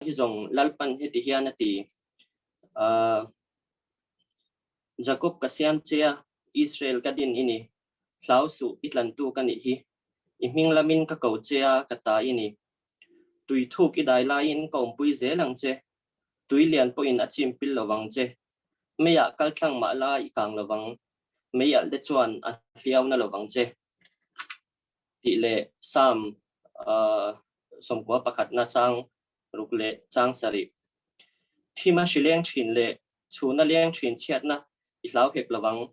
Hi zawng Lalpan heti hian a ti, Jakob ka siam che a, Israel ka din i ni. Hlau suh, i tlantu ka nih hi. I hming lamin ka ko che a, ka ta i ni. Tui thuk i dai laiin ka awmpui zel ang che. Tui lian pawhin a chim pil lovang che. Meiah kal tlang mah la i kang lovang. Mei alh te chuan a hliau na lovang che. Tih leh Psalm 91 chang ruk leh chang sarih. Thima hri leng thin leh chhuna leng thin chhiatna i hlau hek lovang.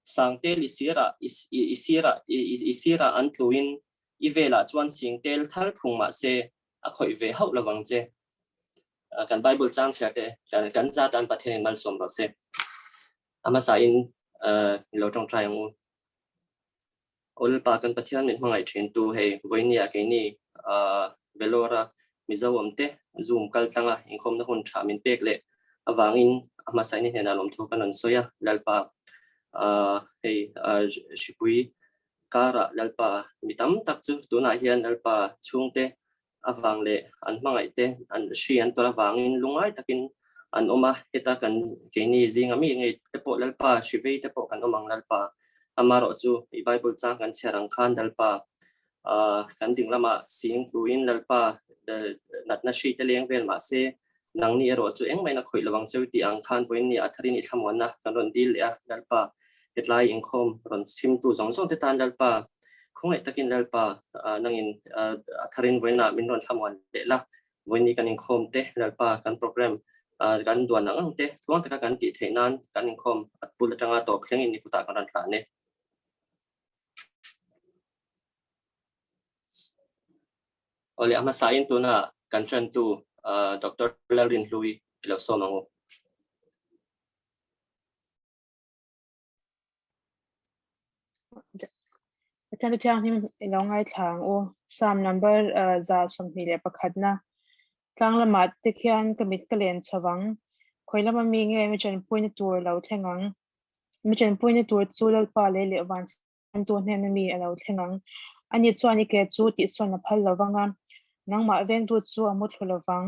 Sangtel i sirah i sirah i sirah an tluin i velah chuan singtel thal phung mah se a khawih ve hauh lovang che. Kan Bible chang chhiar te kan za tan Pathianin malsawm rawh se. A hmasain i lo tawngtai ang u. Aw Lalpa kan Pathian min hmangaih thin tu hei vawinia keini Vellore-a Mizo awm te Zoom kal tlanga inkhawmna hun tha min pek leh avangin a hmasain i hnenah lawmthu kan rawn sawi a. Lalpa hei hripui karah Lalpa mi tam tak chu tunah hian Lalpa chhungte avang leh an hmangaih te an hri an tawrh avangin lungngai takin an awm a, heta kan keini zinga mi ngei te pawh Lalpa hri vei te pawh kan awm ang Lalpa amarawh chu i Bible chang kan chhiar ang khan Lalpa kan ding lamah sing tluin Lalpa natna hri te leng vel mahse nangni erawh chu engmah in a khawih lo ang cheu tih ang khan vawiin ni ah tharin i thlamuanna kan rawn dil leh a Lalpa hetlai inkhawm rawn chhimtu zawng zawng te tan Lalpa khawngaih takin Lalpa nangin a tharin vawiinah min rawn thlamuan leh la vawiin ni kan inkhawm te Lalpa kan program kan duan ang ang te tluang taka kan tih theih nan kan inkhawm at bul atanga tawp thlengin ni kutah kan rawn hlan e. Awle a hmasain tuna kan tantu Doctor Lalrinhlui i lo sawm ang u. Pathian chu thianghlim i lo ngaithla ang u. Psalm number 121 na. Tlang lamah te khian ka mit ka len chho vang. Khawi lama mi nge mi tanpuina tur lo thleng ang? Mi tanpuina tur chu Lalpa lei leh van tu hnena mi a lo thleng ang. Ani chuan i ke chu tihsawn a phal lo vang a, nangmah vengtu chu a mu thlu lo vang.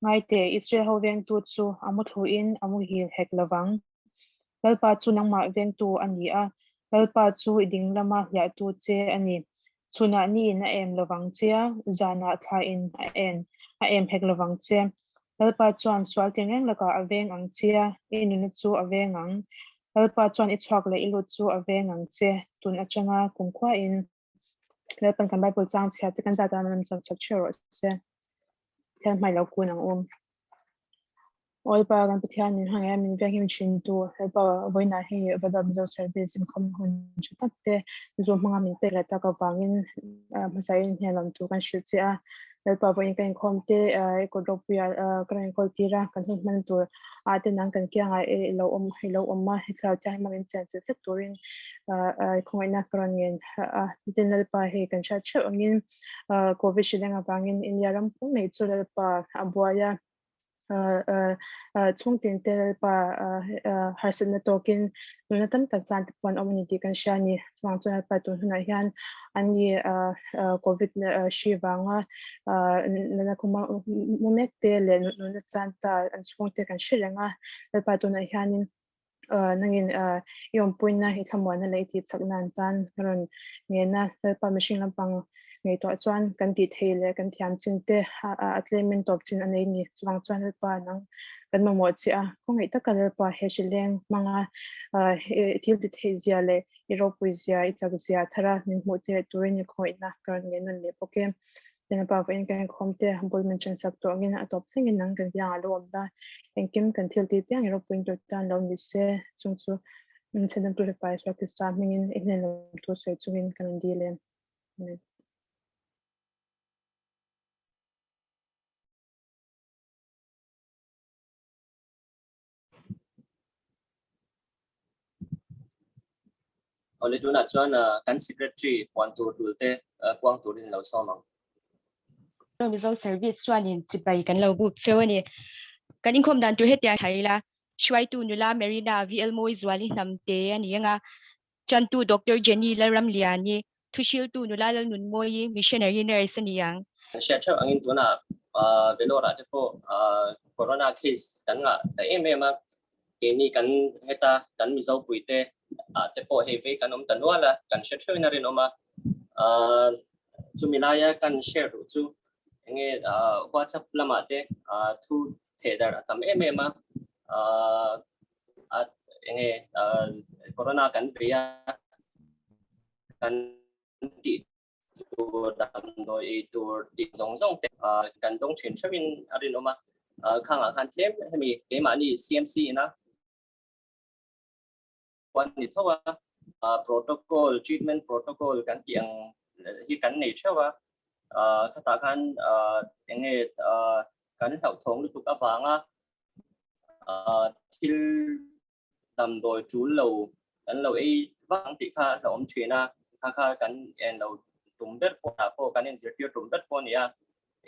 Ngaite, Israel ho vengtu chu a mu thluin a muhil hek lo vang. Lalpa chu nangmah vengtu a ni a, Lalpa chu i ding lama hliahtu che a ni. Chhunah niin a em lovang che a, zanah thlain a en a em hek lovang che. Lalpa chuan sual tinreng lakah a veng ang che a, i nuna chu a veng ang. Lalpa chuan i chhuak leh i lut chu a veng ang che, tun atanga kumkhuain Lalpan kan Bible chang chhiat te kan zat a man chawm chak theuh rawh se. Pathian hmai lo kun ang um. Lalpa kan Pathian min hmangaih a min veng him thin tu Lalpa vawiinah hei Vada Mizo Service inkhawm hun tha tak te Zoom hmanga min pek leh tak avangin hmasain hian lawmthu kan hrilh che a. Lalpa vawiin kan inkhawm te i kut ropuia kan rawn inkawl tir a, kan hun hman tur ah te nang kan kiangah i lo awm i lo awm a, he thlarau thianghlim hmangin chen chilh tlat turin khawngaihna ka rawn ngen a. Tin Lalpa hei kan hriat theuh angin Covid hri leng avangin India ram pum mai chu Lalpa a buai a. Chhungtin te Lalpa harsatna tawkin nunna tam tak chan te pawh an awm a ni tih kan hria a ni. Chuvang chuan Lalpa tun hunah hian an ni Covid hri vanga nunna khuma mu mek te leh nunna chan ta an chhungte kan hre reng a. Lalpa tunah hianin nangin i awmpuina i thlamuanna leh i tihchakna an tan ka rawn ngen a. Lalpa mihring lampang ngaihtuah chuan kan tih theih leh kan thiam chin te a tlemin tawp chin a nei ni. Chuvang chuan Lalpa nang kan mamawh che a, khawngaih taka Lalpa he hrileng hmanga thil ti theih zia leh i ropui zia, i chak zia thara min hmuh tir turin i khawngaihna ka rawn ngen nawn leh bawk e. Lalpa vawiin kan inkhawm te bul min ṭhen sak tawh angin a tawp thlengin nang kan biangah lo awm la, engkim kan thil tih piang i ropuiin tur tan lo ni se, chung chu min chhendamtu Lalpa Isua Krista hmingin i hnen lawmthu sawi chungin kan rawn dil em. Amen. Awle tunah chuan kan secretary puan tur tul te puang turin lo sawm ang. Mizo Service chuanin chibai kan lo buk feu a ni. Kan inkhawm dan tur hetiang thai ila, hruaitu nula Marina VL Mawizuali Hnamte a ni ang a, tantu Doctor Jenny Lalramliani, thuhriltu nula Lalnunmawii, missionary nurse a ni ang. Hriat theuh angin tunah Vellore ah te pawh corona case kan ngah ta em em a, keini kan heta kan Mizo puite ah te pawh hei vei kan awm ta nual a, kan hre theuhin a rinawm a. Chumi laia kan share duh chu enge WhatsApp lamah te thu theh darh a tam em em a, enge corona kan vei a kan tih tur damdawi ei tur tih zawng zawng te kan dawng thin theuhin a rinawm a, khangah khan tlem hemi keimahni CMC ina pawh a ni tho a, protocol treatment protocol kan tih ang hi kan nei theuh a, khatah khan enge kan hlauhthawng lutuk avanga thil damdawi tul lo kan lo ei vak ang tih kha a hlauhawm thin a, kha kha kan en lo tum ber pawh ah pawh kan inzirtir tum ber pawh a ni a,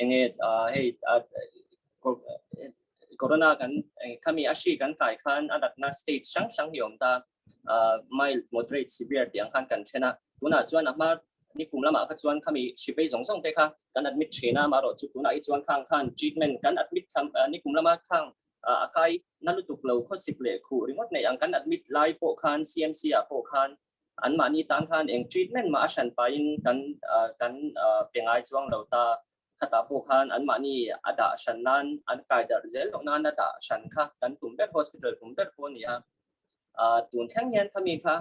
enge hei corona kan khami a hri kan kai khan a natna stage hrang hrang hi a awm ta, mild, moderate, severe tih ang khan kan then a, tunah chuan a hma ni kum lamah kha chuan khami hri vei zawng zawng te kha kan admit thin a, amaherawhchu tunah hi chuan khang khan treatment kan admit tham ni kum lama khang a kai na lutuk lo khawsik leh khuh ringawt nei ang kan admit lai pawh khan CMC ah pawh khan anmahni tan khan eng treatment mah a hran pahin kan kan pe ngai chuang lo ta. Khatah pawh khan anmahni a dah hran nan an kai darh zel loh nan a dah hran kha kan tum ber hospital tum ber pawh a ni a. Tun thleng hian khami kha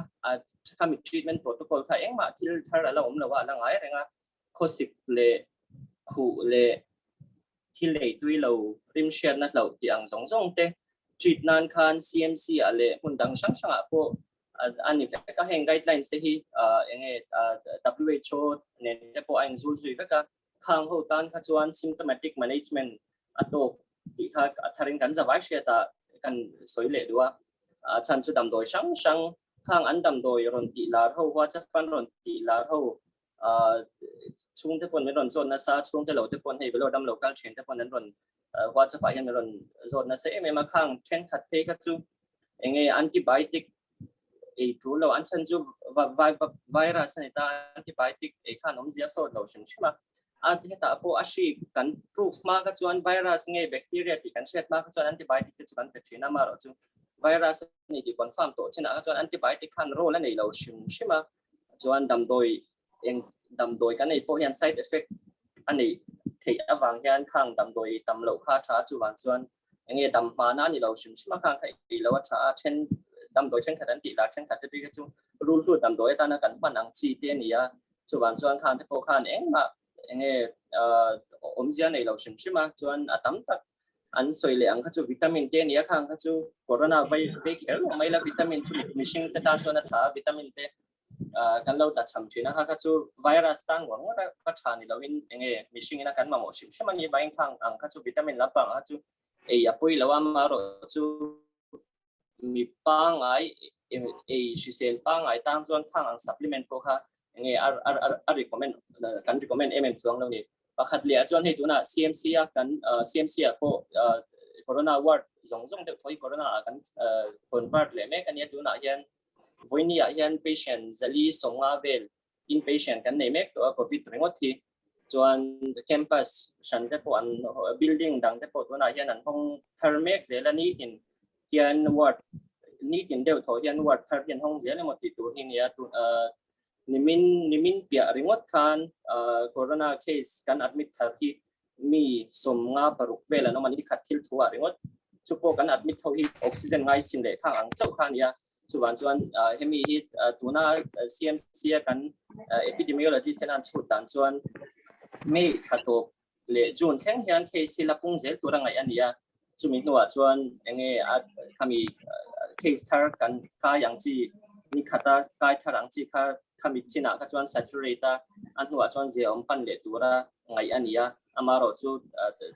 khami treatment protocol kha engmah thil thar a la awm lo a, a la ngai reng a. Khawsik leh khuh leh thil ei tui lo rim hriatna hlauh tih ang zawng zawng te treat nan khan CMC ah leh hmun dang hrang hrang ah pawh a ni vek a, heng guidelines te hi enge WHO nen te pawh a inzul zui vek a, khang ho tan kha chuan symptomatic management a tawk tih kha a tharin kan zavai hriat ah kan sawi leh duh a, a chhan chu damdawi hrang hrang khang an damdawi rawn tih lar ho WhatsApp an rawn tih lar ho chhungte pawn min rawn zawt nasa, chhungte lo te pawn hei velo dam lo kal thin te pawn an rawn WhatsApp ah hian min rawn zawt nasa em em a, khang thenkhat phei kha chu enge antibiotic ei tul lo an chhan chu virus a ni ta, antibiotic ei khan awmzia sawt lo hrim hrim a, a hetah pawh a hri kan proof hma kha chuan virus nge bacteria tih kan hriat hma kha chuan antibiotic te chu kan pe thin a, amaherawhchu virus a ni tih confirm tawh chinah kha chuan antibiotic khan role a nei lo hrim hrim a. Chuan damdawi eng damdawi kan ei pawh hian side effect a neih theih avang hian khang damdawi tam loh kha a tha a, chuvang chuan enge dam hmana a ni lo hrim hrim a, khang kha ei lo a tha a, then damdawi thenkhat an tih lah thenkhat te bik hi chu rulhlut damdawi atana kan hman ang chi te a ni a, chuvang chuan khang te pawh khan engmah enge awmzia nei lo hrim hrim a, chuan a tam tak an sawi leh ang kha chu vitamin te ania khang kha chu corona vai vei kher lo mai la vitamin chu mihring te tan chuan a tha a vitamin te kan lo tla cham thin a kha kha chu virus tan ngawr ngawr a ka tha ni loin enge mihring ina kan mamawh hrim hrim ani vain khang ang kha chu vitamin lampang kha chu ei a pui lo a marawh chu mi pangai ei hrisel pangai tan chuan khang ang supplement pawh kha enge a recommend kan recommend em em chuang lo ni. Pakhat leh ah chuan hei tunah CMC a kan CMC ah pawh corona ward zawng zawng deuh thaw hi corona ah kan convert leh mek a nia tunah hian vawiini ah hian patient zali sawmnga vel inpatient kan nei mek tawh a covid ringawt hi chuan campus hran te pawh an building dang te pawh tunah hian an hawng thar mek zel a nitin hian ward nitin deuh thaw hian ward thar hi an hawng zel emaw tih tur hi nia Nimin nimin piah ringawt khan corona case kan admit thar hi mi 56 vel an awm a ni khat thil thu ah ringawt. Chu pawh kan admit ho hi oxygen ngai chin leh khang ang chauh kha a nia. Chuvang chuan hemi hi tuna CMC a kan epidemiologist ten an chhut dan chuan May thla tawp leh June thleng hian case hi la pung zel tur a ngaih a ni a. Chumi hnuah chuan enge a khami case thar kan kai ang chi ni khata kai thar ang chi kha khami chinah kha chuan saturate a, a hnuah chuan zia awm pan leh tura ngaih a ni a. Amaherawh chu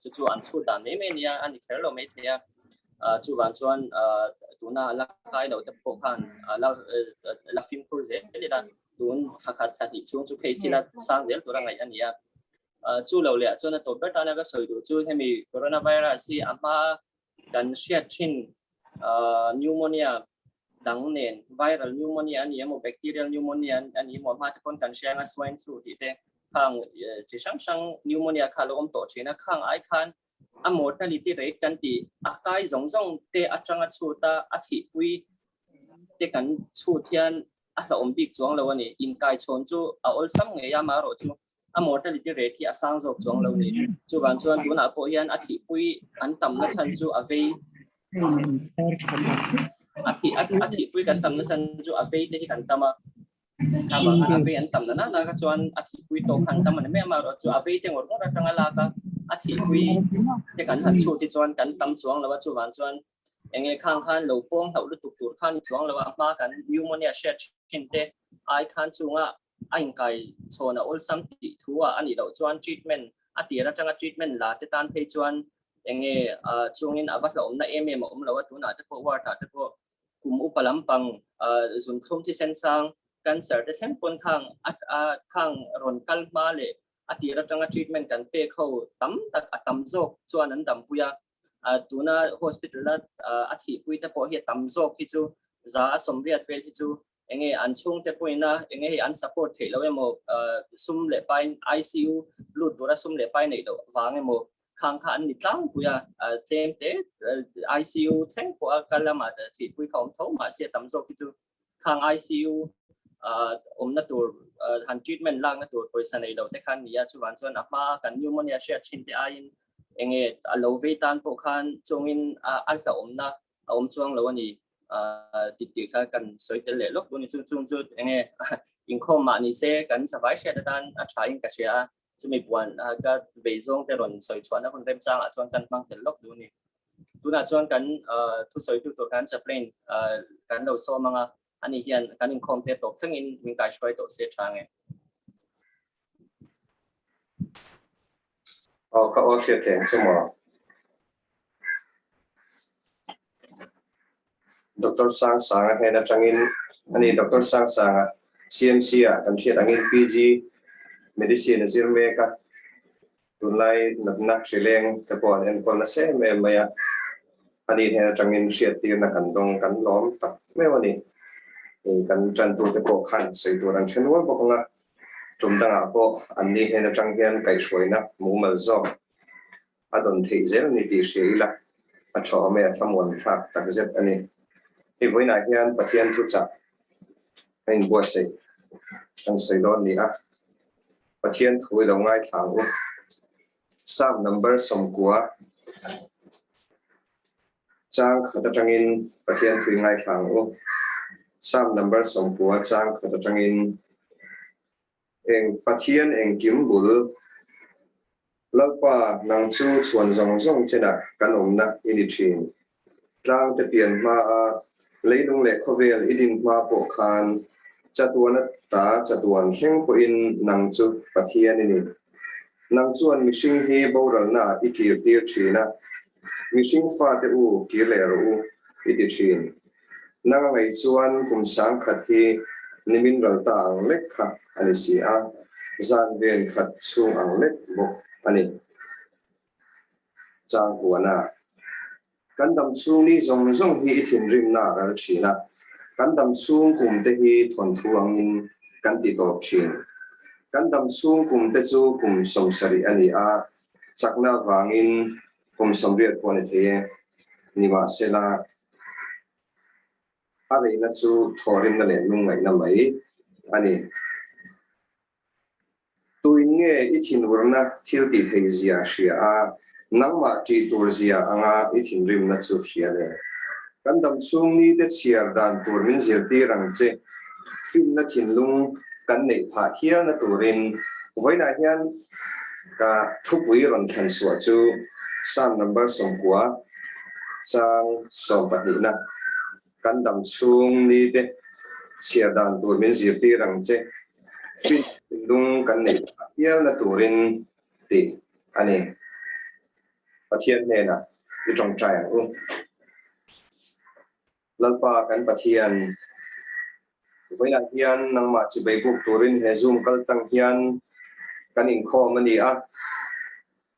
chu chu an chhut dan mai mai a nia, a ni kher lo mai thei a. Chuvang chuan tuna la kai lo te pawh khan la la fimkhur zel ila tun thla khat thla hnih chhung chu case hi la sang zel tura ngaih a ni a. Chu lo leh chuan a tawp ber tana ka sawi duh chu hemi coronavirus hi a hma kan hriat thin pneumonia dang nen viral pneumonia a ni emaw bacterial pneumonia a ni emaw a hma te pawn kan hria anga swine flu tih te. Khang chi hrang hrang pneumonia kha lo awm tawh thin a, khang ai khan a mortality rate kan tih a kai zawng zawng te atanga chhut a, a thihpui te kan chhut hian a hlauhawm bik chuang lo a ni. Inkai chhawn chu a awlsam ngei a, amaherawhchu a mortality rate hi a sang zawk chuang lo a ni. Chuvang chuan tunah pawh hian a thihpui an tamna chhan chu a vei a thih a thihpui kan tamna chhan chu a vei te hi kan tam a, kha vang khan a vei an tamna nana kha chuan a thihpui tawk khan tam a ni mai a, amaherawhchu a vei te ngawr ngawr atanga lak a a thihpui te kan han chhut hi chuan kan tam chuang lo a, chuvang chuan Enge khang khan lo pawng hlauh lutuk tur khan i chuang lo a, hma kan pneumonia hriat thin te ai khan chunga a inkai chhawn a awlsam tih thu ah a nih loh chuan treatment a tir atanga treatment la te tan phei chuan enge chungin a va hlauhawmna em em a awm lo a, tunah te pawh ward ah te pawh kum upa lampang zunthlum thisen sang cancer te thleng pawn khang a khang rawn kal hma leh a tir atanga treatment kan pek ho tam tak a tam zawk chuan an dampui a. Tuna hospital a a thihpui te pawh hi a tam zawk hi chu za a sawmriat vel hi chu enge an chhungte pawhin a enge hei an support theih loh emaw sum leh pai ICU lut tura sum leh pai neih loh vang emaw khang kha an ni tlangpui a, tlem te ICU thleng pawh a kal lama thihpui kha awm tho mahse a tam zawk hi chu khang ICU awmna tur han treatment lakna tur pawisa nei lo te khan ni a, chuvang chuan a hma kan pneumonia hriat thin te aiin enge a lo vei tan pawh khan chungin a hlauhawmna a awm chuang lo a ni tih tih kha kan sawi tel leh lawk ni. Chung chung chu enge inkhawm mah ni se kan savai hriat atan a tha in ka hria a, chumi buan ka vei zawng te rawn sawi chhuahna hun remchangah chuan kan hmang tel lawk duh a ni. Tunah chuan kan thusawitu tur kan chaplain kan lo sawm anga ani hian kan inkhawm te tawp thlengin min kaihruai tawh se tha nge. Aw ka aw hriat thei ang chu maw? Doctor Sangsanga hnen atangin ani Doctor Sangsanga CMC ah kan hriat angin PG Medicine a zir mek a, tunlai natna hrileng te pawh an enkawl nasa em em mai a, ani hnen atangin hriattirna kan dawng kan lawm tak meuh a ni. Kan tantute pawh khan sawi tur an hre nual bawk ang a. Tum dangah pawh anni hnen atang hian kaihhruaina mumal zawk a dawn theih zel ni tih hria ila a tha awm e, a thlamuan thlak takzet a ni. Hei vawiinah hian Pathian thuchah a inbuatsaih kan sawi dawn ni a, Pathian thu i lo ngaithla ang u. Psalm number 90 Chang khat atangin Pathian thui ngaithla ang u. Psalm number 90 chang khat atangin Eng Pathian engkim bul Lalpa nang chu chhuan zawng zawng chenah kan awmna i ni thin. Tlang te pian hma a leilung leh khawvel i din hma pawh khan chatuan ata chatuan thleng pawhin nang chu Pathian i ni. Nang chuan mihring hi boralna i kir tir thin a, Mihring fate u kir leh rawh u, i ti thin. Nang a ngaih chuan kum sangkhat hi nimin ral ta ang lek kha a ni si a, zan ven khat chhung ang lek bawk a ni. Chang Kuana, Kan dam chhung ni zawng zawng hi i thinrimna a ral thin a, kan dam chhung kum te hi thawnthu angin kan ti tawp thin. Kan dam chhung kum te chu kum 70 a ni a, Chakna avangin kum 80 pawh a ni thei e. Nimahsela, a reihna chu thawhrimna leh lungngaihna mai a ni. Tuin nge i thinurna thil tih theih zia hria a, nangmah ṭih tur zia anga i thinrimna chu hria le? Kan dam chhung nite chhiar dan tur min zirtir ang che. Finna thinlung kan neih phah hialna turin vawiinah hian Ka thupui rawn thlan chhuah chu Psalm number 90 chang 12 na kan dam chhung ni te chhiar dan tur min zirtir ang che, fin thinlung kan neih phah hialna turin tih a ni. Pathian hnenah i tawngtai ang u. Lalpa kan Pathian, vawiinah hian nangmah chibai buk turin he Zoom kal tang hian kan inkhawm a ni a.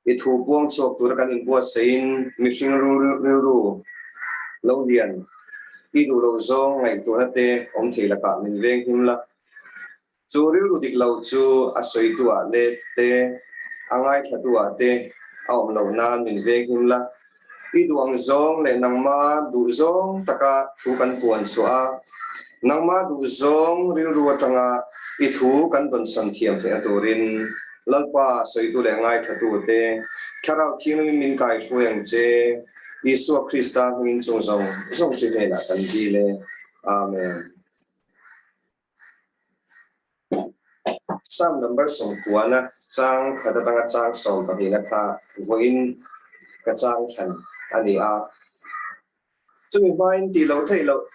I thu puang chhuak tura kan inbuatsaihin mihring rilru lo lian, i duh lo zawng ngaihtuahna te awm thei lakah min veng him la. Chu rilru dik lo chu a sawitu ah leh te, a ngaithlatu ah te a awm loh nan min veng him la. I duh ang zawng leh nangma duh zawng taka thu kan puan chhuah a, nangma duh zawng rilru atanga i thu kan dawnsawn thiam theihna turin Lalpa sawitu leh ngaithlatu te Thlarau Thianghlim min kaihruai ang che. Isua Krista hmingin chung zawng zawng chu hnenah kan dil e. Amen. Psalm number 90-na chang khat atanga chang 12-na kha vawiin ka chang thlan a ni a. Chumi hmain tih loh theih loh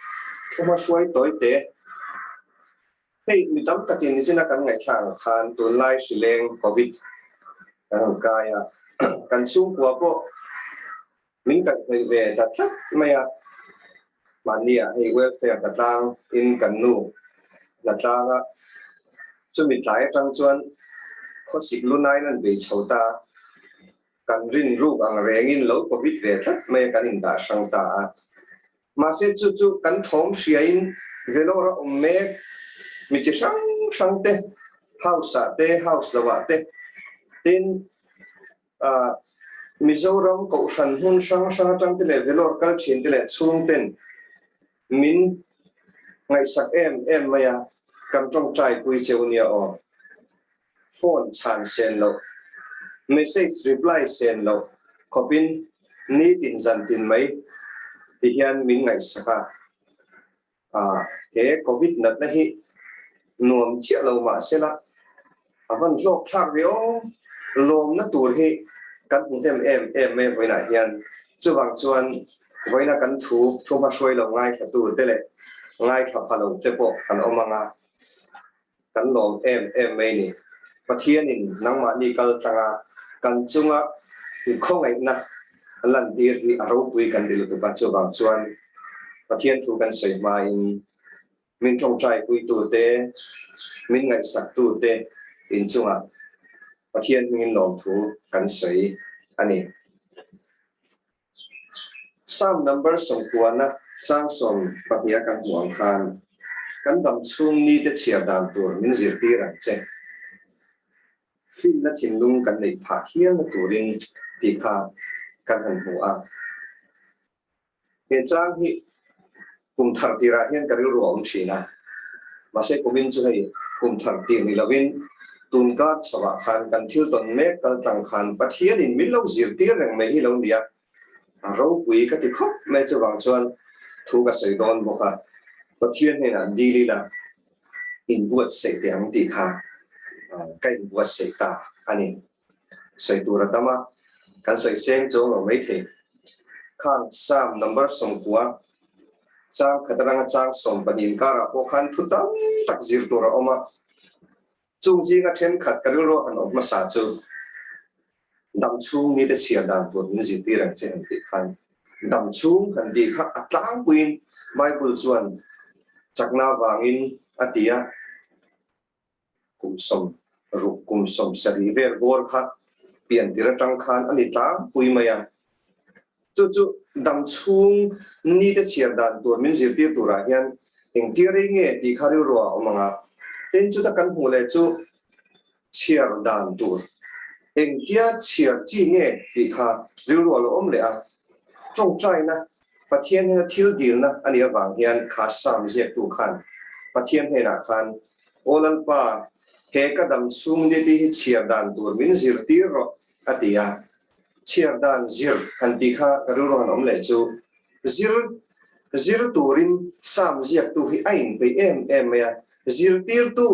thuma hruai tawi te. Hei mi tam takin nichina kan ngaihthlak ang khan tunlai hrileng Covid kan han kai a, kan chhungkua pawh Min kaihhnawih ve ta tlat mai a, mahnia hei welfare hna tlang in kan nu hna tlang a, chumi tlai atang chuan khawsik lunain an bei chho ta, kan rin ruk ang rengin lo covid ve tlat mai a kan indah hrang ta a, mahse chu chu kan thawm hriain Vellore a awm mek mi chi hrang hrang te house ah te house lo ah te tin Mizoram Kohhran hmun hrang hrang atang te leh Vellore kal thin te leh chhung ten min ngaihsak em em mai a, kan tawngtai pui cheu nia aw. Phone chhan sen loh, message reply sen loh khawpin nitin zantin mai ti hian min ngaihsak a. He Covid natna hi nuam chiah lo mah se la, a van hlawk thlak ve aw. Lawmna tur hi kan hmu hnem em em mai vawiinah hian. Chuvang chuan vawiina kan thu thu hmahruai lo ngaithlatu te leh ngaithla pha lo te pawh kan awm ang a, kan lawm em em mai ni. Pathianin nangmahni kal tanga kan chunga khawngaihna lantir hi a ropui kan ti lutuk a, chuvang chuan Pathian thu kan sawi hmain min tawngtai puitute, min ngaihsaktute inchungah Pathian hmingin lawmthu kan sawi a ni. Psalm number 90-na chang 12 a kan hmuh ang khan kan dam chhung nite chhiar dan tur min zirtir ang che. Finna thinlung kan neih phah hialna turin tih kha kan han hmu a. He chang hi kum thar tirah hian ka rilru a awm thin a, mahse kumin chu hei kum thar tir ni lovin tun kar chhoah khan kan thil tawn mek kal tlang khan Pathianin min lo zirtir reng mai hi lo nia, a ropui ka ti khawp mai chuvang chuan thu ka sawi dawn bawk a, Pathian hnenah dil ila inbuatsaih teh ang tih kha ka inbuatsaih ta a ni. Sawi tur a tam a, kan sawi seng chuang lo maithei. Khang Psalm number 90 chang khat atanga chang 12 inkarah pawh khan thu tam tak zir tur a awm a. Chung zinga thenkhat ka rilru han awm hmasa chu dam chhung mite chhiar dan tur min zirtir ang che han tih khan dam chhung han tih kha a tlangpuiin Bible chuan chakna vangin a ti a. Kum 60, kum 70 vel bawr kha pian tir atang khan a ni tlangpui mai a. Chu chu dam chhung nite chhiar dan tur min zirtir turah hian engtir rei nge tih kha rilru ah a awm ang a. Tin, chuta kan hmuh leh chu chhiar dan tur engtia chhiar chi nge tih kha rilru a lo awm leh a. Tawngtaina Pathian hnena thil dilna a nih avang hian kha Psalm ziaktu khan Pathian hnenah khan, Aw Lalpa, he ka dam chhung niti hi chhiar dan tur min zirtir rawh, a ti a. Chhiar dan zir han tih kha ka rilru han awm leh chu, zir zir turin Psalm ziaktu hi a inpeih em em mai a, zirtirtu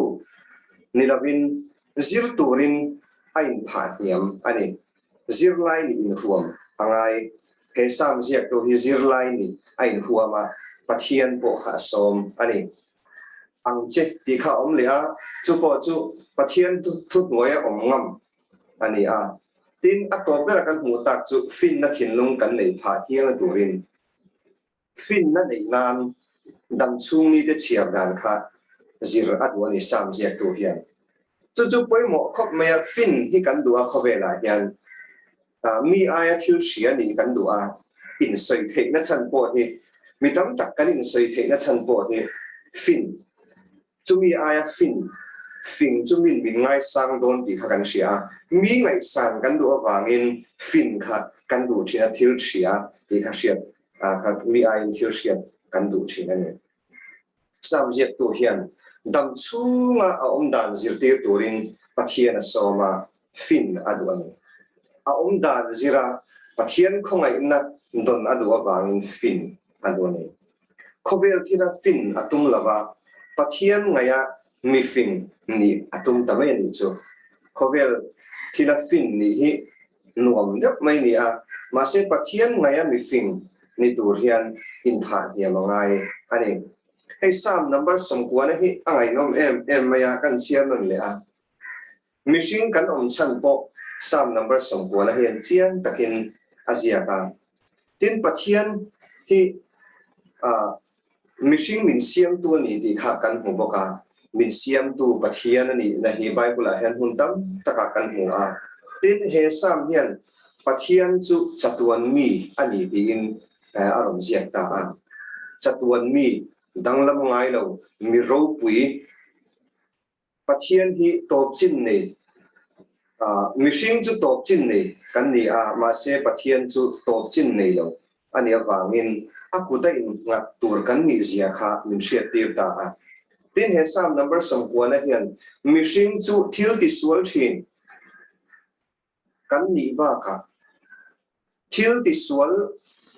ni lovin zir turin a inphah hniam a ni. Zirlai nih inhuam a ngai. He Psalm ziaktu hi zirlai nih a inhuam a, Pathian pawh kha a sawm a ni. Ang che tih kha a awm leh a, chu pawh chu Pathian thuhnuaia awm ngam a ni a. Tin, a tawp bera kan hmuh tak chu finna thinlung kan neih phah hialna turin Finna neih nan dam chhung nite chhiar dan kha zir a duh a ni Psalm ziaktu hian. Chu chu pawimawh khawp mai a, fin hi kan duh a khawvelah hian mi aia thil hria nih kan duh a, insawi theihna chhan pawh hi mi tam tak kan insawi theihna chhan pawh hi fin, chumi aia fin. Fing chu min min ngaisang dawn tih kha kan hria a, mi ngaihsan kan duh avangin fin kha kan duh thin a, thil hria tih kha hriat kha mi aiin thil hriat kan duh thin a ni. Sam ziaktu hian dam chhunga a awm dan zirtir turin Pathian a sawm a, fin a duh a ni. A awm dan zira Pathian khawngaihna dawn a duh avangin fin a duh a ni. Khawvel thila fin a tum lova, Pathian ngaia mi fing nih a tum ta mai a nih chu. Khawvel thila fin nih hi nuam deuh mai ni a, mahse Pathian ngaia mi fing ni tur hian inthah hniam a ngai a ni. Hei Psalm number 90 hi a ngaihnawm em em mai a, kan chhiar nawn leh a. Mihring kan awm chhan pawh Psalm number 90 hian chiang takin a ziak a. Tin, Pathian hi mihring min siamtu a ni tih kha kan hmu bawk a. Min siamtu Pathian a nihna hi Bible-ah hian hmun tam takah kan hmu a. Tin, he Psalm hian Pathian chu chatuan mi a ni tiin a rawn ziak ta a. Chatuan mi, danglam ngai lo, mi ropui, Pathian hi tawp chin nei, mihring chu tawp chin nei kan ni a, mahse Pathian chu tawp chin nei lo a nih avangin a kut a innghat tur kan nih zia kha min hriattir ta a. Tin, he Psalm number 90 hian mihring chu thil tisual thin kan nih bakah thil tisual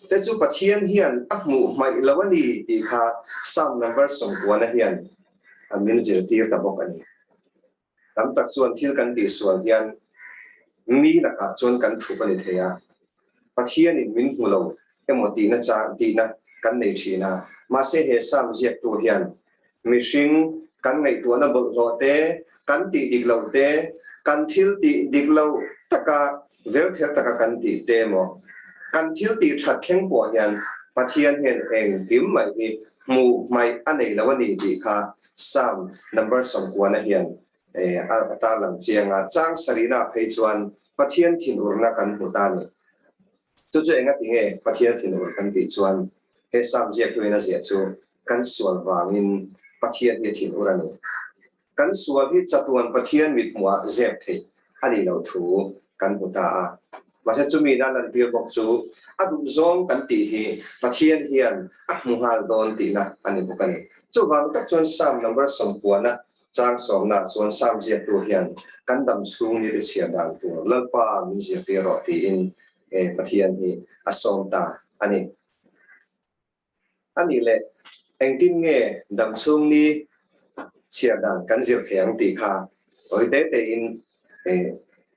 te chu Pathian hian a hmuh hmaih lo a ni tih kha Psalm number 90 hian min zirtir ta bawk a ni. Tam tak chuan thil kan tihsual hian mi lakah chuan kan thup a ni thei a, Pathianin min hmu lo emaw tihna chang tihna kan nei thin a. Mahse he Psalm ziaktu hian Mihring kan ngaihtuahna bawlhhlawh te, kan tih dik loh te, kan thil tih dik loh taka verther taka kan tih te emaw, kan thil tih that thleng pawh hian Pathian hian engkim mai hi hmuh hmaih a nei lo a ni tih kha Psalm number 90 hian a tarlang chiang a. Chang sarihna phei chuan Pathian thinurna kan hmu ta a ni. Chu chu engati nge Pathian thinur kan tih chuan he Psalm ziaktuin a ziah chu kan sual vangin Pathian hi a thinur a ni. Kan sual hi chatuan Pathian mithmuhah zep theih a nih loh thu kan hmu ta a. Mahse chumi na lantir bawk chu a duhzawng kan tih hi Pathian hian a hmu nghal dawn tihna a ni bawk a ni. Chuvang tak chuan Psalm number 90 Chang sawmna chuan Psalm ziaktu hian kan dam chhung ni te chhiar dan tur Lalpa min zirtir rawh tiin Pathian hi a sawm ta a ni. A nih leh engtin nge dam chhung ni chhiar dan kan zir thei ang tih kha tawi te tein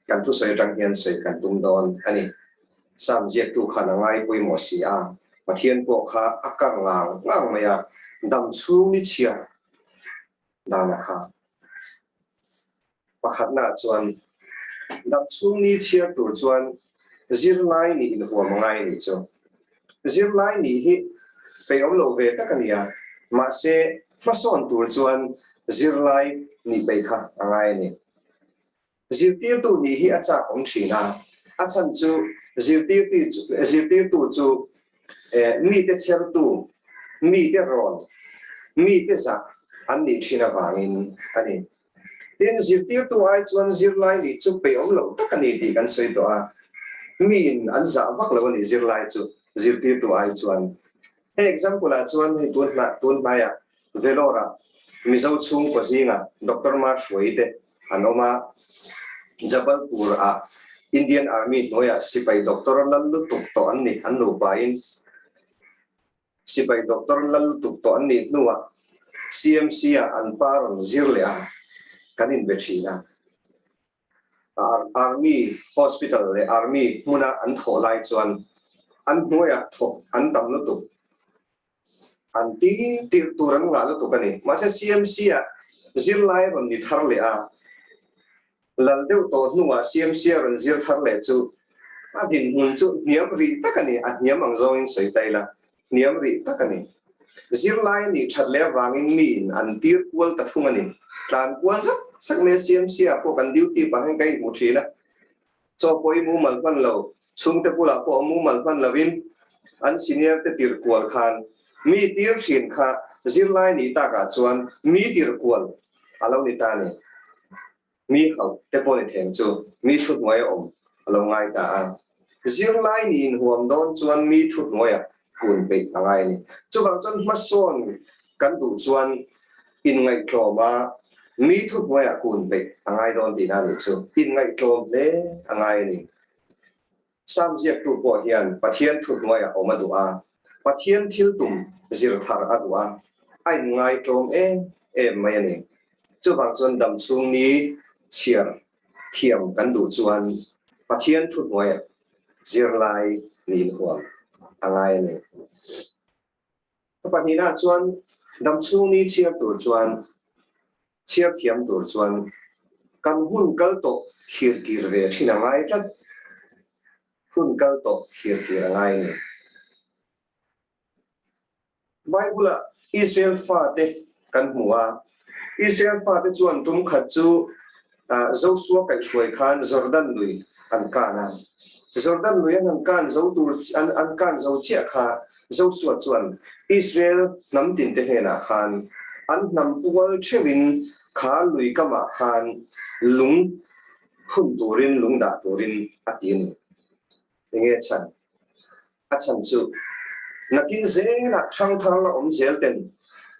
kan thusawi atang hian sawi kan tum dawn a ni. Psalm ziaktu khan a ngai pawimawh si a, Pathian pawh kha a kar ngang ngang mai a, dam chhung ni chhiar dan a kha. Pakhatnaah chuan dam chhung ni chhiar tur chuan zirlai nih inhuam a ngai a nih chu. Zirlai nih hi peihawm lo ve tak a ni a, mahse hmasawn tur chuan zirlai nih peih kha a ngai a ni. Zirtirtu nih hi a chak awm thin a, a chhan chu zirtirtu chu mite chhertu, mite rawn, mite zah an nih thin avangin a ni. Tin, zirtirtu ai chuan zirlai nih chu peihawm loh tak a ni tih kan sawi tawh a, miin an zah vak lo a ni zirlai chu zirtirtu ai chuan. Hei example ah chuan hei tun hnaiah Vellore-ah Mizo chhungkaw zingah Doctor Mahruai te an awm a, Jabalpur-ah Indian Army hnuaiah sipai doctor lal lutuk tawh an ni, an nupain sipai doctor lal lutuk tawh an nih hnuah CMC-ah an pa rawn zir leh a, kan inbe thin a. Army Hospital leh Army hmuna an thawh lai chuan an hnuaiah thawk an tam lutuk. An ti tirh tur an ngah lutuk a ni. Mahse CMC ah zirlai rawn ni thar leh a, lal deuh tawh hnuah CMC a rawn zir thar leh chu a dinhmun chu hniam rih tak a ni. A hniam ang zawngin sawi ta ila, hniam rih tak a ni. Zirlai nih that leh avangin miin an tir kual ta thung a ni. Tlan kual zak zak mai a CMC ah pawh kan duty pah hian ka inhmu thin a. Chaw pawh i mumal hman lo, chhungte bulah pawh a mumal hman loin an senior te tir kual khan mi tir thin kha zirlai nih takah chuan mi tir kual a lo ni ta a ni. Mi hauh te pawh ni theng chu mi thuhnuai a awm a lo ngai ta a. Zirlai ni inhuam dawn chuan mi thuhnuaia kun peih a ngai a ni. Chuvang chuan hmasawn kan duh chuan inngaihtlawm a, mi thuhnuaia kun peih a ngai dawn tihna a nih chu. Inngaihtlawm hle a ngai a ni. Sam ziaktu pawh hian Pathian thuhnuaiah awm a duh a, Pathian thil tum zir thar a duh a, a inngai tlawm em em mai a ni. Chuvang chuan dam chhung ni chhiar thiam kan duh chuan Pathian thuhnuaiah zirlai ni inhuam a ngai a ni. Ka pahnihnaah chuan dam chhung ni chhiar tur chuan chhiar thiam tur chuan kan hun kal tawh thlir kir ve thin a ngai tlat. Hun kal tawh thlir kir a ngai a ni. Bible-ah Israel fate kan hmu a, Israel fate chuan tum khat chu Josua kaihhruai khan Jordan lui an kan a. Jordan lui an han kan zo tur an kan zo chiah kha Josua chuan Israel hnam tinte hnenah khan an hnam pual theuhin kha lui kamah khan lung phun turin lung dah turin a ti a ni. Enge chhan? A chhan chu nakin zelah thangthar la awm zel ten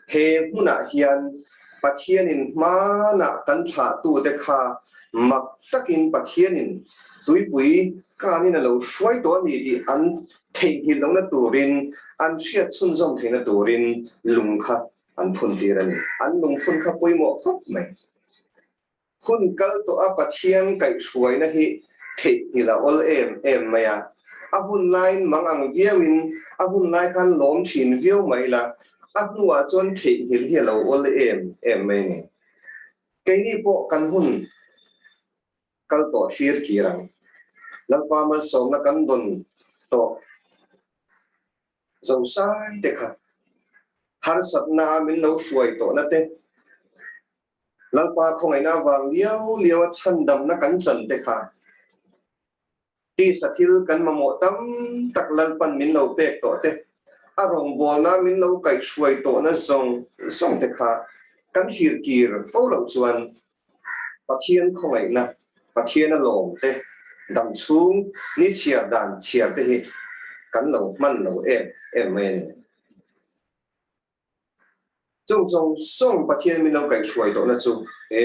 he hmunah hian Pathianin hmanah kan thlahtute kha mak takin Pathianin tuipui kanin a lo hruai tawh a ni tih an theihnghilh lohna turin, an hriat chhunzawm theihna turin lung kha an phun tir a ni. An lungphun kha pawimawh khawp mai. Hun kal tawh a Pathian kaihhruaina hi theihnghilh a awl em em mai a. A hun laiin mang ang viauin a hun lai khan lawm thin viau mai la, a hnuah chuan theihnghilh hi a lo awl em em mai a ni. Keini pawh kan hun kal tawh thlir kir ang. Lalpa malsawmna kan dawn tawh zosai te kha harsatna a min lo hruai tawhna te, Lalpa khawngaihna avang liau liau a chhandamna kan chan te kha tisa thil kan mamawh tam tak Lalpan min lo pek tawh te, a rawngbawlna min lo kaihhruai tawhna zawng zawng te kha kan thlir kir fo loh chuan Pathian khawngaihna, Pathian a lawm te, dam chhung ni chhiar dan chhiar te hi kan lo hman lo em em mai a ni. Chung zawng zawng Pathian min lo kaihhruai tawhna chu he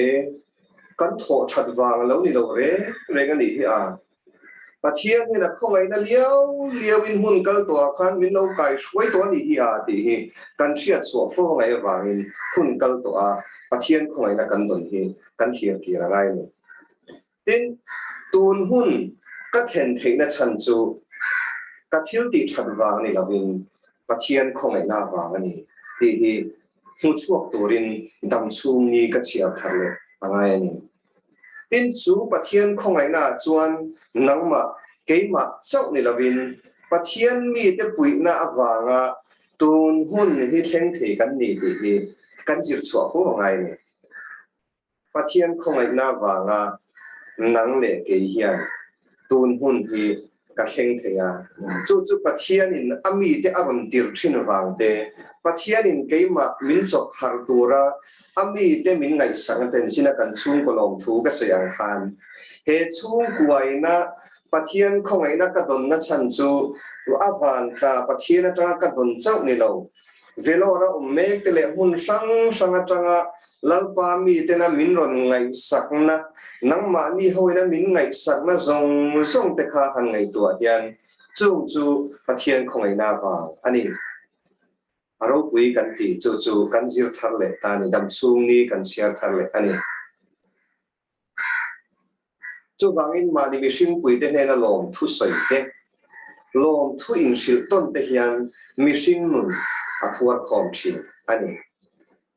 kan thawh that vang a lo ni lo reng reng a nih hi a. Pathian hian a khawngaihna liau liauin hmun kal tawhah khan min lo kaihhruai tawh a nih hi a tih hi kan hriat chhuah fo angaih avangin hun kal tawha Pathian khawngaihna kan dawn hi kan thlir kir a ngai a ni. Tin, tun hun ka thlen theihna chhan chu ka thil tih that vang ni lovin Pathian khawngaihna vang a ni tih hi hmuchhuak turin damchhung ni ka chhiar thar leh a ngai a ni. Tin, chu Pathian khawngaihna ah chuan nangmah, keimah chauh ni lovin Pathian mite puihna avanga tun hun hi thleng thei kan ni tih hi kan zir chhuah fo a ngai a ni. Pathian khawngaihna vanga nang leh kei hian tun hmun hi ka thleng thei a, chu chu Pathianin a mite a rawn tir thin vang te, Pathianin keimah min chawp harh tura a mite min ngaihsak a ten chin a kan chhungkaw lawmthu ka sawi ang khan he chhungkuaina Pathian khawngaihna ka dawnna chhan chu a van tla Pathian atanga ka dawn chauh ni lo. Vellore a awm mek te leh hmun hrang hrang atanga Lalpa mitena min rawn ngaihsakna, nangmahni hoina min ngaihsakna zawng zawng te kha han ngaihtuah hian chung chu Pathian khawngaihna vang a ni. A ropui kan ti, chu chu kan zir thar leh ta a ni, damchhung ni kan chhiar thar leh a ni. Chuvangin mahni mihringpuite hnena lawmthu sawi te, lawmthu inhrilh tawn te hian mihring nun a phuar khawm thin a ni.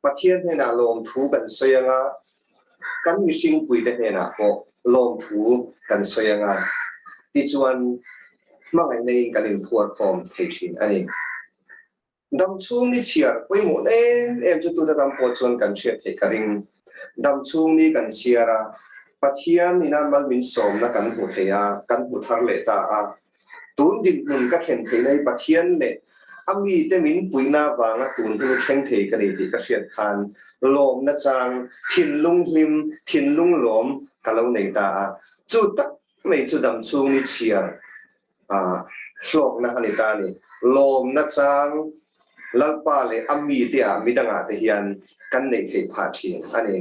Pathian hnenah lawmthu kan sawi anga, kan mihringpuite hnenah pawh lawmthu kan sawi anga, tichuan hmangaihna in kan inphuar khawm thei thin a ni. Dam chhung ni chhiar pawimawh em em chu tuna ram pawh chuan kan hriat theih ka ring. Dam chhung ni kan chhiar a, Pathian ina mal min sawmna kan hmu thei a, kan hmu thar leh ta a. Tun dinhmun ka thlen theihna hi Pathian leh A mite min puihna avanga tun hun thleng thei ka ni tih ka hriat khan lawmna chang, thinlung hlim, thinlung lawm ka lo nei ta a. Chu tak mai chu damchhung ni chhiar hlawkna a ni ta a ni. Lawmna chang Lalpa leh a mite ah midangah te hian kan neih theih phah thin a ni.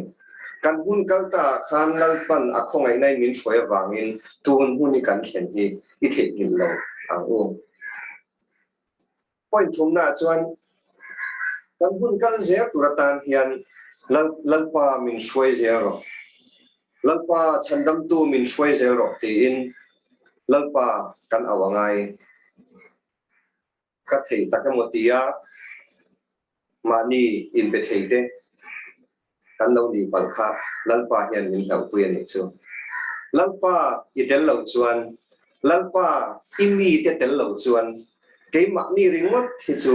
Kan hun kal ta ah khan Lalpan a khawngaihna in min hruai avangin tun hun hi kan thlen hi i theihnghilh lo ang u. Point thumna ah chuan kan hun kal zel tur atan hian Lalpa min hruai zel rawh. Lalpa chhandamtu min hruai zel rawh tiin Lalpa kan auh a ngai. Ka thei tak emaw tia mahni inpe thei te kan lo nih palh kha Lalpa hian min hlauhpui a nih chu. Lalpa i tel lo chuan, Lalpa i mite tel lo chuan keimahni ringawt hi chu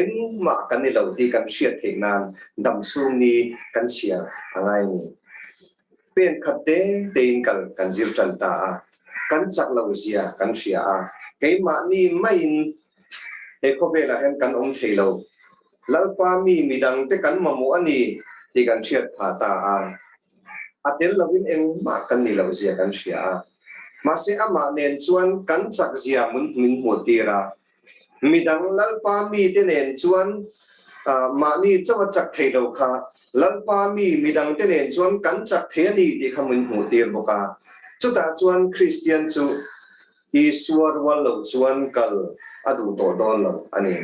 engmah kan ni lo tih kan hriat theih nan damchhung ni kan chhiar a ngai a ni. Pen khat te tein kal kan zir tan ta a, kan chak lo zia kan hria a, keimahni maiin he khawvelah hian kan awm thei lo. Lalpa mi midangte kan mamawh a ni tih kan hriat phah ta a, a tel lovin engmah kan ni loh zia kan hria a. Mahse amah nen chuan kan chak zia min hmuh tir a, midang Lalpa mite nen chuan mahni chauh a chak thei lo kha Lalpa mi midangte nen chuan kan chak thei a ni tih kha min hmuh tir bawk a. Chutah chuan Kristian chu Isua rual lo chuan kal a duh tawh dawn lo a ni.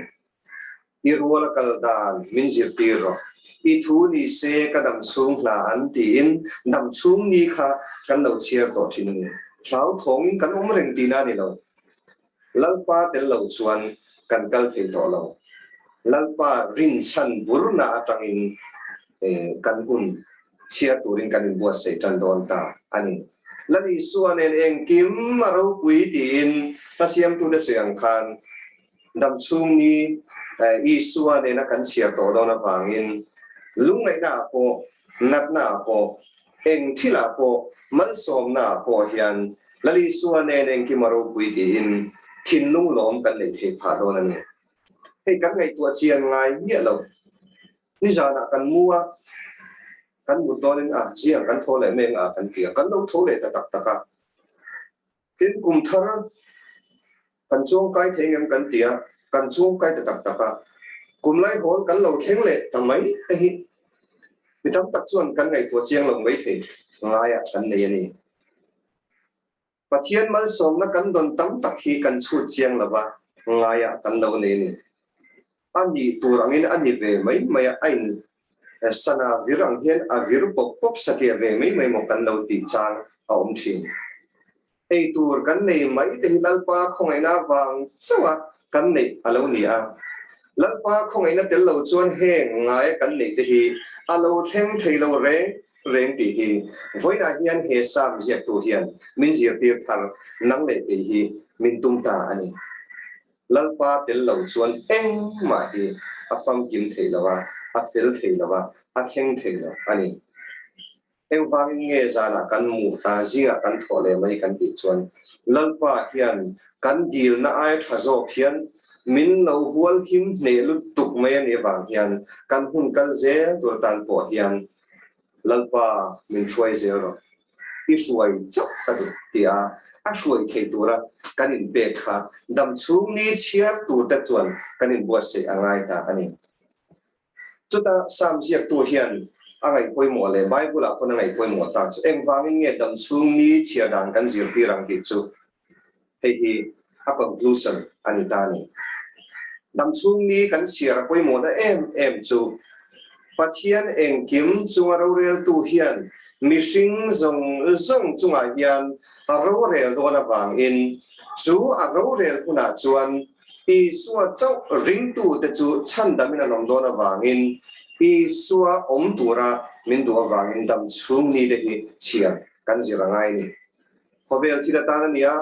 I rual a kal dan min zirtir rawh. I thu ni se ka dam chhung hla an tiin dam chhung ni kha kan lo chhiar tawh thin a ni. Hlauthawngin kan awm reng tihna a ni lo. Lalpa tel lo chuan kan kal thei tawh lo. Lalpa rinchhan burna atangin kan hun chhiar turin kan inbuatsaih tan dawn ta a ni. Lal Isua nen engkim a ropui tiin hmasiamtute sawi ang khan Damchhung ni Isua nena kan chhiar tawh dawn avangin lungngaihna ah pawh, natna ah pawh, eng thil ah pawh, malsawmna ah pawh hian Lal Isua nen engkim a ropui tiin thinlung lawm kan neih theih phah dawn a ni. Hei kan ngaihtuah chian ngai miah lo. Nizanah kan mu a, kan mut dawnin a ziang kan tho leh mek a kan ti a, kan lo tho leh ta tak tak a. Tin, kum thar kan chuangkai thei ngem kan ti a, kan chuangkai ta tak tak a. Kum lai hawn kan lo thleng leh ta mai te hi mi tam tak chuan kan ngaihtuah chiang lo mai thei ngaiah kan nei a ni. Pathian malsawmna kan dawn tam tak hi kan chhut chiang lo va, ngaiah kan lo nei a ni. A nih tur angin a ni ve mai mai a, a in sana vir ang hian a vir pawp pawp satliah ve mai mai maw kan lo tih chang a awm thin. Ei tur kan nei mai te hi Lalpa khawngaihna vang chauh a kan neih a lo ni a. Lalpa khawngaihna tel lo chuan heng ngaia kan neih te hi a lo thleng thei lo reng reng tih hi vawiinah hian he Psalm ziaktu hian min zirtir thar nang leh kei hi min tum ta a ni. Lalpa tel lo chuan engmah hi a famkim thei lo a, a fel thei lo a, a thleng thei lo a ni. Engvangin nge zanah kan mu ta, zingah kan thawh leh mai kan tih chuan Lalpa hian kan dilna ai tha zawk hian min lo hual him hneh lutuk mai a nih avang hian kan hun kal zel tur atan pawh hian Lalpa min hruai zel rawh. I hruai chauh ka duh ti a, a hruai thei tura kan inpek kha damchhung ni chhiar tur te chuan kan inbuatsaih a ngai ta a ni. Chuta Psalm ziaktu hian a ngaih pawimawh leh Bible-ah pawn a ngaih pawimawh ta chu engvangin nge damchhung ni chhiar dan kan zirtir ang tih chu hei hi a conclusion a ni ta a ni. Damchhung ni kan chhiar a pawimawhna em em chu Pathian engkim chunga roreltu hian mihring zawng zawng chungah hian a rorel dawn avangin chu a rorel hunah chuan Isua chauh ringtute chu chhandamin an awm dawn avangin Isua awm tura min duh avangin damchhung nite hi chhiar kan zir a ngai a ni. Khawvel thil atan a nia,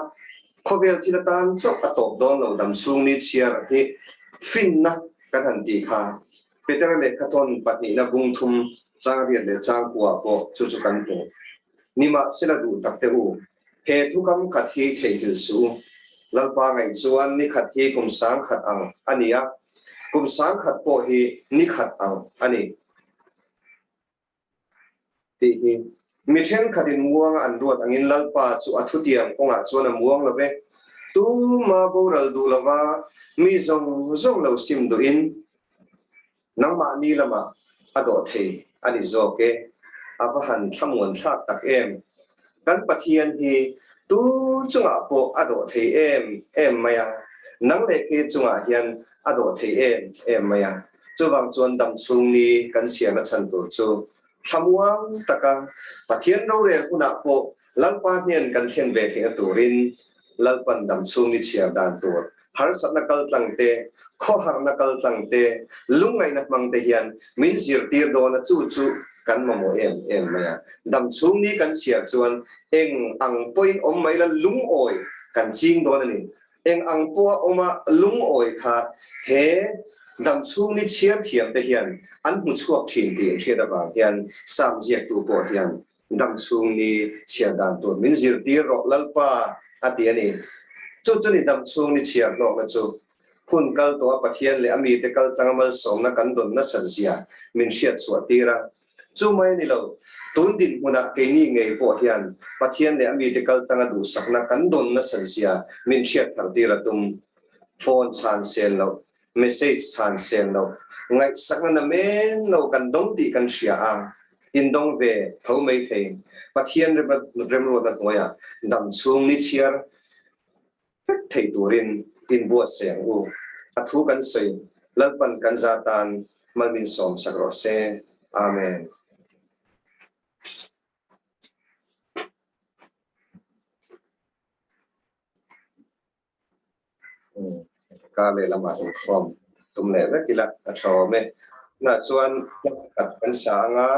khawvel thil atan chauh a tawp dawn lo damchhung ni chhiar hi finna kan han tih kha Petera lehkhathawn pahnihna bung thum chang riat leh chang kua pawh chu chu kan hmu. Nimahsela duh tak teh u, he thukam khat hi theihnghilh suh u. Lalpa ngaih chuan ni khat hi kum sang khat ang a ni a. Kum sangkhat pawh hi ni khat ang a ni tih hi. Mi thenkhatin muanga an ruat angin Lalpa chu a thutiam kawngah chuan a muang lo ve. Tuma boral duh lova mi zawng zawng lo sim duhin nangmahni lamah a dawh thei a ni zawk e. A va han thlamuan thlak tak em! Kan Pathian hi tu chungah pawh a dawh thei em em mai a, nang leh ke chungah hian a dawh thei em em mai a. Chuvang chuan dam chhung ni kan chhiarna chhan tur chu thlamuang taka Pathian rorel hunah pawh Lalpa hnen kan thlen ve theihna turin Lalpan dam chhung ni chhiar dan tur harsatna kaltlang te, khawharna kaltlang te, lungngaihna hmang te hian min zirtir dawn a, chu chu kan mamawh em em mai a. Dam chhung ni kan chhiar chuan eng ang pawhin awm mai la lungawi kan ching dawn a ni. Eng ang pawha awma lungawi kha he dam chhung ni chhiar thiam te hian an hmu chhuak thin tih an hriat avang hian Sam ziaktu pawh hian dam chhung ni chhiar dan tur min zirtir rawh Lalpa a ti a ni. Chu chu ni dam chhung ni chhiar hlawkna chu hun kal tawh a Pathian leh a mite kal tlanga malsawmna kan dawn nasat zia min hriat chhuah tir a. Chu mai a ni lo, tun dinhmunah keini ngei pawh hian Pathian leh a mite kal tlanga duhsakna kan dawn nasat zia min hriat thar tir a tum. Phone chhan sel loh, message chhan sel loh, ngaihsakna na men lo kan dawng tih kan hria a, in dawng ve tho mai thei. Pathian remruatna hnuaiah dam chhung ni chhiar vek thei turin inbuatsaih ang u. A thu kan sawi Lalpan kan za tan malmin sawm sak rawh se. Amen. Ka lehlamah inkhawm tum leh vek ila a tha awm e. Tunah chuan khat kan sa anga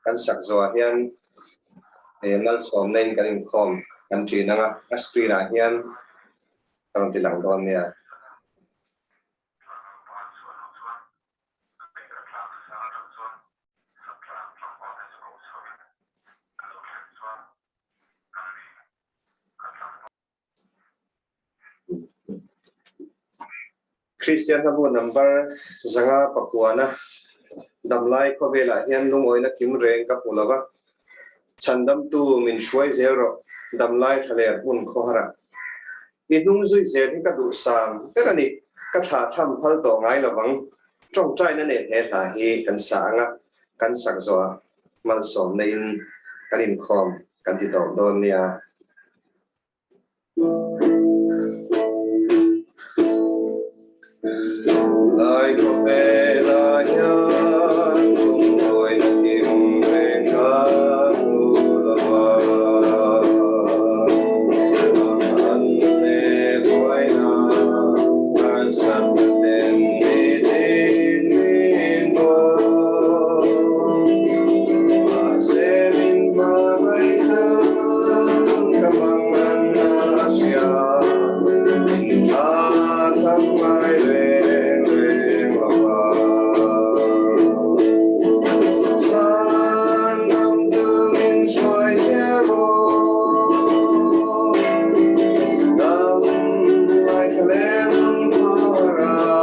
kan sak zawhah hian malsawmna in kan inkhawm kan ṭin anga a screen ah hian ka rawn ti lang dawn nia. Kristian hlabu number 509 damlai khawvelah hian lungawina kim reng ka hmu lova, chhandamtu min hruai zel rawh damlai thlaler hmun khawharah. I hnung zui zel hi ka duhsam ber a ni, ka thlah tham phal tawh ngai lovang. Tawngtaina nen he hla hi kan sa ang a, kan sak zawhah malsawmna in kan inkhawm kan ti tawp dawn nia. Lai khawvelah hian lungawina kim reng ka hmu lo va, an leh buaina harsatna ten nitin min bawk. Mahse min hmangaihna ka manganna a hria, min tha tham ngai reng reng lo va. Chhan dam tu min hruai zel rawh, dam lai thla leh hmun khawhar a.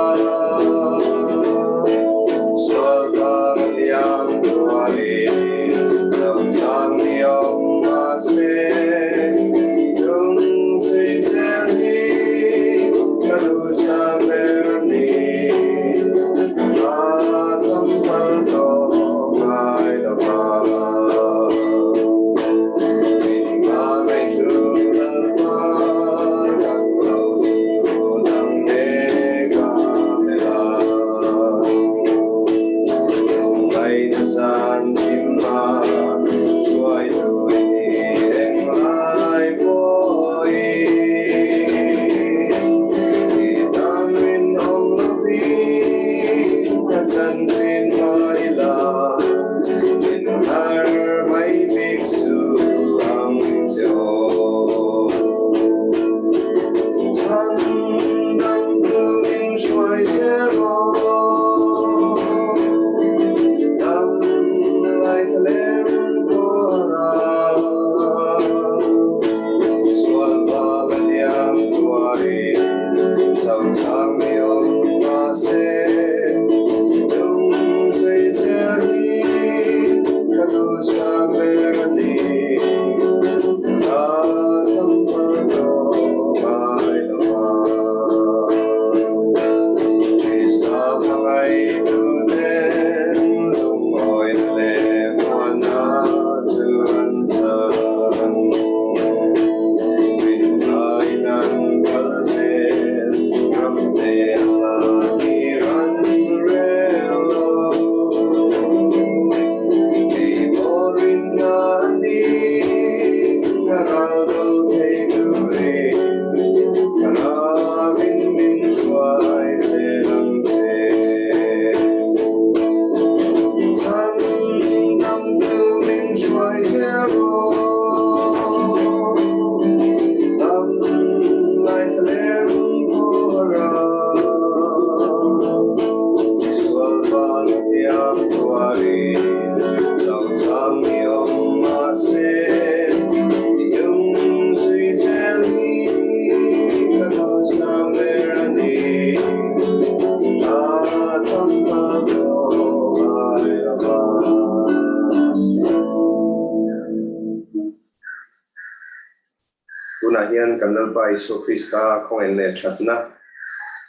Tunah hian kan Lalpa Isua Krista khawngaih leh thatna,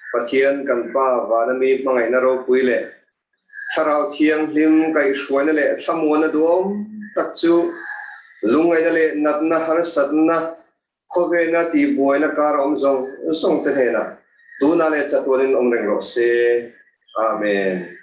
Pathian kan Pa vana mi hmangaihna ropui leh Thlarau Thianghlim kaihhruaina leh thlamuanna duhawm tak chu lungngaihna leh natna harsatna khawvena tihbuaina kar awm zawng zawng te hnenah tunah leh chatuanin awm reng rawh se. Amen.